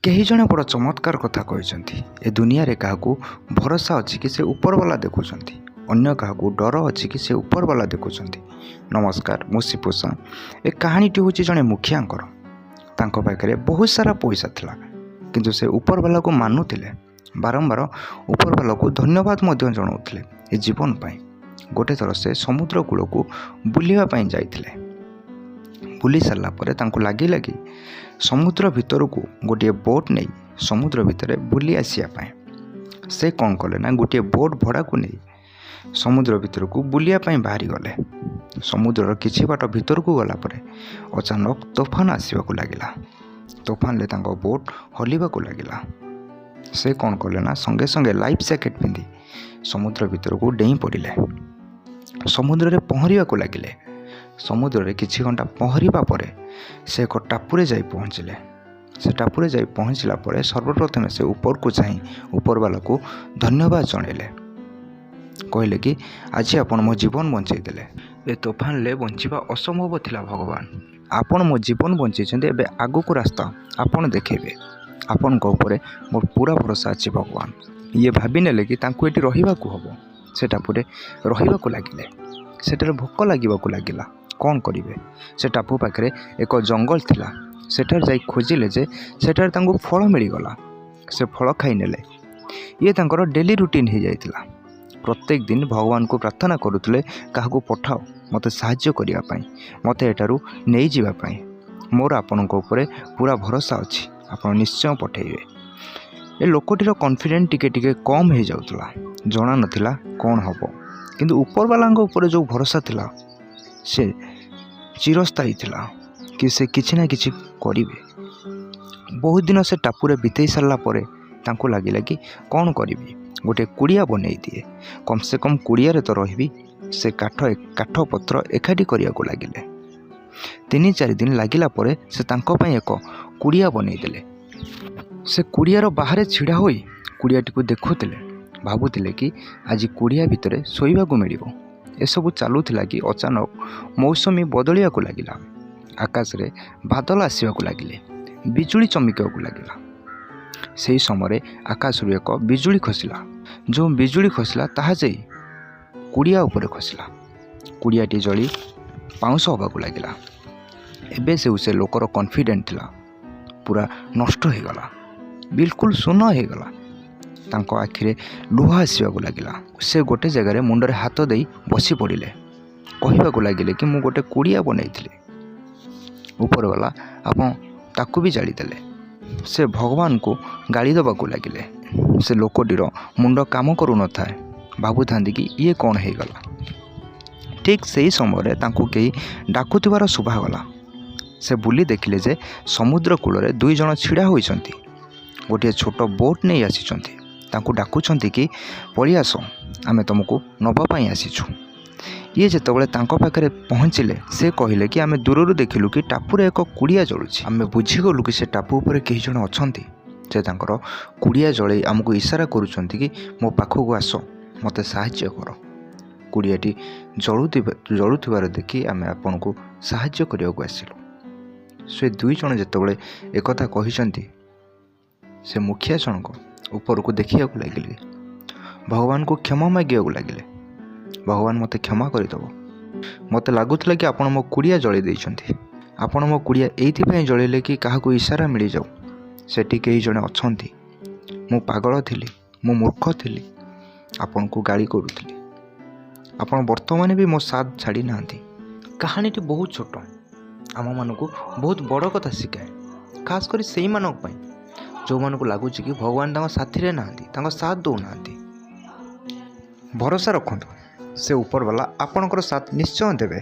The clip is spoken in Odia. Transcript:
କେହି ଜଣେ ବଡ଼ ଚମତ୍କାର କଥା କହିଛନ୍ତି, ଏ ଦୁନିଆରେ କାହାକୁ ଭରସା ଅଛି କି ସେ ଉପରବାଲା ଦେଖୁଛନ୍ତି, ଅନ୍ୟ କାହାକୁ ଡର ଅଛି କି ସେ ଉପରବାଲା ଦେଖୁଛନ୍ତି। ନମସ୍କାର, ମୁଁ ଶିପୁସା। ଏ କାହାଣୀଟି ହେଉଛି ଜଣେ ମୁଖିଆଙ୍କର। ତାଙ୍କ ପାଖରେ ବହୁତ ସାରା ପଇସା ଥିଲା, କିନ୍ତୁ ସେ ଉପରବାଲାକୁ ମାନୁଥିଲେ। ବାରମ୍ବାର ଉପରବାଲାକୁ ଧନ୍ୟବାଦ ମଧ୍ୟ ଜଣାଉଥିଲେ ଏ ଜୀବନ ପାଇଁ। ଗୋଟେ ଥର ସେ ସମୁଦ୍ର କୂଳକୁ ବୁଲିବା ପାଇଁ ଯାଇଥିଲେ। ବୁଲି ସାରିଲା ପରେ ତାଙ୍କୁ ଲାଗିଲା କି ସମୁଦ୍ର ଭିତରକୁ ଗୋଟିଏ ବୋଟ୍ ନେଇ ସମୁଦ୍ର ଭିତରେ ବୁଲି ଆସିବା ପାଇଁ। ସେ କ'ଣ କଲେ ନା, ଗୋଟିଏ ବୋଟ୍ ଭଡ଼ାକୁ ନେଇ ସମୁଦ୍ର ଭିତରକୁ ବୁଲିବା ପାଇଁ ବାହାରିଗଲେ। ସମୁଦ୍ରର କିଛି ବାଟ ଭିତରକୁ ଗଲା ପରେ ଅଚାନକ ତୋଫାନ ଆସିବାକୁ ଲାଗିଲା। ତୋଫାନରେ ତାଙ୍କ ବୋଟ୍ ହଲିବାକୁ ଲାଗିଲା। ସେ କ'ଣ କଲେ ନା, ସଙ୍ଗେ ସଙ୍ଗେ ଲାଇଫ୍ ଜ୍ୟାକେଟ୍ ପିନ୍ଧି ସମୁଦ୍ର ଭିତରକୁ ଡେଇଁ ପଡ଼ିଲେ। ସମୁଦ୍ରରେ ପହଁରିବାକୁ ଲାଗିଲେ। ସମୁଦ୍ରରେ କିଛି ଘଣ୍ଟା ପହଁରିବା ପରେ ସେ ଏକ ଟାପୁରେ ଯାଇ ପହଞ୍ଚିଲେ। ସେ ଟାପୁରେ ଯାଇ ପହଞ୍ଚିଲା ପରେ ସର୍ବପ୍ରଥମେ ସେ ଉପରକୁ ଚାହିଁ ଉପରବାଲାକୁ ଧନ୍ୟବାଦ ଜଣାଇଲେ। କହିଲେ କି ଆଜି ଆପଣ ମୋ ଜୀବନ ବଞ୍ଚେଇ ଦେଲେ। ଏ ତୋଫାନରେ ବଞ୍ଚିବା ଅସମ୍ଭବ ଥିଲା। ଭଗବାନ, ଆପଣ ମୋ ଜୀବନ ବଞ୍ଚେଇଛନ୍ତି। ଏବେ ଆଗକୁ ରାସ୍ତା ଆପଣ ଦେଖେଇବେ। ଆପଣଙ୍କ ଉପରେ ମୋର ପୁରା ଭରସା ଅଛି ଭଗବାନ। ଇଏ ଭାବିନେଲେ କି ତାଙ୍କୁ ଏଠି ରହିବାକୁ ହେବ। ସେ ଟାପୁରେ ରହିବାକୁ ଲାଗିଲେ। ସେଠାରେ ଭୋକ ଲାଗିବାକୁ ଲାଗିଲା। କ'ଣ କରିବେ? ସେ ଟାପୁ ପାଖରେ ଏକ ଜଙ୍ଗଲ ଥିଲା। ସେଠାରେ ଯାଇ ଖୋଜିଲେ ଯେ ସେଠାରେ ତାଙ୍କୁ ଫଳ ମିଳିଗଲା। ସେ ଫଳ ଖାଇନେଲେ। ଇଏ ତାଙ୍କର ଡେଲି ରୁଟିନ୍ ହେଇଯାଇଥିଲା। ପ୍ରତ୍ୟେକ ଦିନ ଭଗବାନଙ୍କୁ ପ୍ରାର୍ଥନା କରୁଥିଲେ, କାହାକୁ ପଠାଅ ମୋତେ ସାହାଯ୍ୟ କରିବା ପାଇଁ, ମୋତେ ଏଠାରୁ ନେଇଯିବା ପାଇଁ। ମୋର ଆପଣଙ୍କ ଉପରେ ପୁରା ଭରସା ଅଛି, ଆପଣ ନିଶ୍ଚୟ ପଠାଇବେ। ଏ ଲୋକଟିର କନଫିଡେଣ୍ଟ ଟିକେ ଟିକେ କମ୍ ହେଇଯାଉଥିଲା। ଜଣା ନଥିଲା କ'ଣ ହେବ, କିନ୍ତୁ ଉପରବାଲାଙ୍କ ଉପରେ ଯେଉଁ ଭରସା ଥିଲା ସେ ଚିରସ୍ଥାୟୀ ଥିଲା କି ସେ କିଛି ନା କିଛି କରିବେ। ବହୁତ ଦିନ ସେ ଟାପୁରେ ବିତେଇ ସାରିଲା ପରେ ତାଙ୍କୁ ଲାଗିଲା କି କ'ଣ କରିବି, ଗୋଟିଏ କୁଡ଼ିଆ ବନେଇ ଦିଏ, କମ୍ ସେ କମ୍ କୁଡ଼ିଆରେ ତ ରହିବି। ସେ କାଠ କାଠ ପତ୍ର ଏକାଠି କରିବାକୁ ଲାଗିଲେ। 3-4 ଦିନ ଲାଗିଲା ପରେ ସେ ତାଙ୍କ ପାଇଁ ଏକ କୁଡ଼ିଆ ବନେଇଦେଲେ। ସେ କୁଡ଼ିଆର ବାହାରେ ଛିଡ଼ା ହୋଇ କୁଡ଼ିଆଟିକୁ ଦେଖୁଥିଲେ। ଭାବୁଥିଲେ କି ଆଜି କୁଡ଼ିଆ ଭିତରେ ଶୋଇବାକୁ ମିଳିବ। ଏସବୁ ଚାଲୁଥିଲା କି ଅଚାନକ ମୌସୁମୀ ବଦଳିବାକୁ ଲାଗିଲା। ଆକାଶରେ ବାଦଲ ଆସିବାକୁ ଲାଗିଲେ, ବିଜୁଳି ଚମକିବାକୁ ଲାଗିଲା। ସେହି ସମୟରେ ଆକାଶରୁ ଏକ ବିଜୁଳି ଖସିଲା। ଯେଉଁ ବିଜୁଳି ଖସିଲା, ତାହା ଯାଇ କୁଡ଼ିଆ ଉପରେ ଖସିଲା। କୁଡ଼ିଆଟି ଜଳି ପାଉଁଶ ହେବାକୁ ଲାଗିଲା। ଏବେ ସେ ଲୋକର କନଫିଡେଣ୍ଟ ଥିଲା ପୁରା ନଷ୍ଟ ହୋଇଗଲା, ବିଲକୁଲ ଶୂନ ହୋଇଗଲା। ତାଙ୍କ ଆଖିରେ ଲୁହ ଆସିବାକୁ ଲାଗିଲା। ସେ ଗୋଟେ ଜାଗାରେ ମୁଣ୍ଡରେ ହାତ ଦେଇ ବସି ପଡ଼ିଲେ। କହିବାକୁ ଲାଗିଲେ କି ମୁଁ ଗୋଟେ କୁଡ଼ିଆ ବନେଇଥିଲି, ଉପରବାଲା ଆପଣ ତାକୁ ବି ଜାଳିଦେଲେ। ସେ ଭଗବାନଙ୍କୁ ଗାଳି ଦେବାକୁ ଲାଗିଲେ। ସେ ଲୋକଟିର ମୁଣ୍ଡ କାମ କରୁନଥାଏ। ଭାବୁଥାନ୍ତି କି ଇଏ କ'ଣ ହେଇଗଲା। ଠିକ୍ ସେହି ସମୟରେ ତାଙ୍କୁ କେହି ଡାକୁଥିବାର ଶୁଭାଗଲା। ସେ ବୁଲି ଦେଖିଲେ ଯେ ସମୁଦ୍ର କୂଳରେ ଦୁଇ ଜଣ ଛିଡ଼ା ହୋଇଛନ୍ତି। ଗୋଟିଏ ଛୋଟ ବୋଟ୍ ନେଇ ଆସିଛନ୍ତି। ତାଙ୍କୁ ଡାକୁଛନ୍ତି କି ପଳେଇ ଆସ, ଆମେ ତୁମକୁ ନେବା ପାଇଁ ଆସିଛୁ। ଇଏ ଯେତେବେଳେ ତାଙ୍କ ପାଖରେ ପହଞ୍ଚିଲେ, ସେ କହିଲେ କି ଆମେ ଦୂରରୁ ଦେଖିଲୁ କି ଟାପୁରେ ଏକ କୁଡ଼ିଆ ଜଳୁଛି। ଆମେ ବୁଝିଗଲୁ କି ସେ ଟାପୁ ଉପରେ କେହି ଜଣେ ଅଛନ୍ତି। ସେ ତାଙ୍କର କୁଡ଼ିଆ ଜଳେଇ ଆମକୁ ଇଶାରା କରୁଛନ୍ତି କି ମୋ ପାଖକୁ ଆସ, ମୋତେ ସାହାଯ୍ୟ କର। କୁଡ଼ିଆଟି ଜଳୁଥିବାର ଦେଖି ଆମେ ଆପଣଙ୍କୁ ସାହାଯ୍ୟ କରିବାକୁ ଆସିଲୁ। ସେ ଦୁଇ ଜଣ ଯେତେବେଳେ ଏକଥା କହିଛନ୍ତି, ସେ ମୁଖିଆ ଜଣକ ଉପରକୁ ଦେଖିବାକୁ ଲାଗିଲେ। ଭଗବାନଙ୍କୁ କ୍ଷମା ମାଗିବାକୁ ଲାଗିଲେ। ଭଗବାନ, ମୋତେ କ୍ଷମା କରିଦେବ। ମୋତେ ଲାଗୁଥିଲା କି ଆପଣ ମୋ କୁଡ଼ିଆ ଜଳେଇ ଦେଇଛନ୍ତି। ଆପଣ ମୋ କୁଡ଼ିଆ ଏଇଥିପାଇଁ ଜଳେଇଲେ କି କାହାକୁ ଇଶାରା ମିଳିଯାଉ ସେଠି କେହି ଜଣେ ଅଛନ୍ତି। ମୁଁ ପାଗଳ ଥିଲି, ମୁଁ ମୂର୍ଖ ଥିଲି, ଆପଣଙ୍କୁ ଗାଳି କରୁଥିଲି। ଆପଣ ବର୍ତ୍ତମାନ ବି ମୋ ସାଥ ଛାଡ଼ି ନାହାନ୍ତି। କାହାଣୀଟି ବହୁତ ଛୋଟ, ଆମମାନଙ୍କୁ ବହୁତ ବଡ଼ କଥା ଶିଖାଏ, ଖାସ୍ କରି ସେଇମାନଙ୍କ ପାଇଁ ଯେଉଁମାନଙ୍କୁ ଲାଗୁଛି କି ଭଗବାନ ତାଙ୍କ ସାଥିରେ ନାହାନ୍ତି, ତାଙ୍କ ସାଥ ଦେଉନାହାନ୍ତି। ଭରସା ରଖନ୍ତୁ, ସେ ଉପରବାଲା ଆପଣଙ୍କର ସାଥ ନିଶ୍ଚୟ ଦେବେ।